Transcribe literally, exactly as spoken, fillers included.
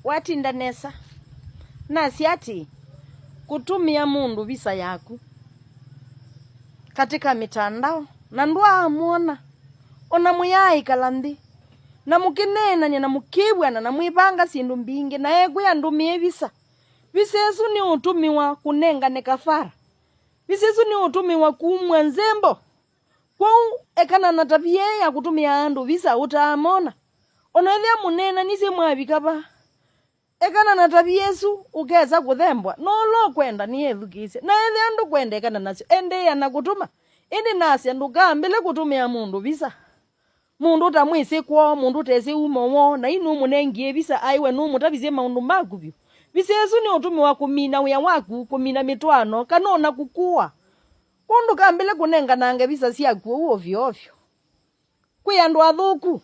Watinda nesa. Nasya atĩĩ, kũtũmĩa mũndũ visa yaku katika mitandao, na ndwaamwona, o na mũyaaĩkala nthĩ, na mũkĩneenany'a na mũkĩw'ana na mwĩvanga syĩndũ mbingĩ, na ekwĩa ndũmĩe visa. Visa ĩsu nĩũtũmĩwa kũnengane kafara. Visa ĩsu nĩũtũmĩwa kumw'a nzembo. Kwoou, ekana na tavia ĩĩ ya kũtũmĩa andũ visa ũtaamona. O na ethĩa mũneenanisye mwavika va, ekana na tavia ĩsu ũkesa kũthembwa. No ũla ũkwenda nĩethukĩĩsye, na ethĩa ndũkwenda, ekana nasyo, endeea na kũtũma. Ĩndĩ nasya, ndũkambĩle kũtũmĩa mũndũ visa. Mũndũ ũtamwĩsĩ kwoo, mũndũ ũtesĩ umo woo, na yu nũmũnengie visa aĩ we nũmũtavisye maũndũ maku vyũ. Visa ĩsu nĩũtũmĩwa kũmina wĩa waku, kũmina mĩtwaano, kana o na kũkũa. Kwoou ndũkambĩle kũnengananga visa syaku ũu ovyo ovyo. Kwĩ andũ athũku,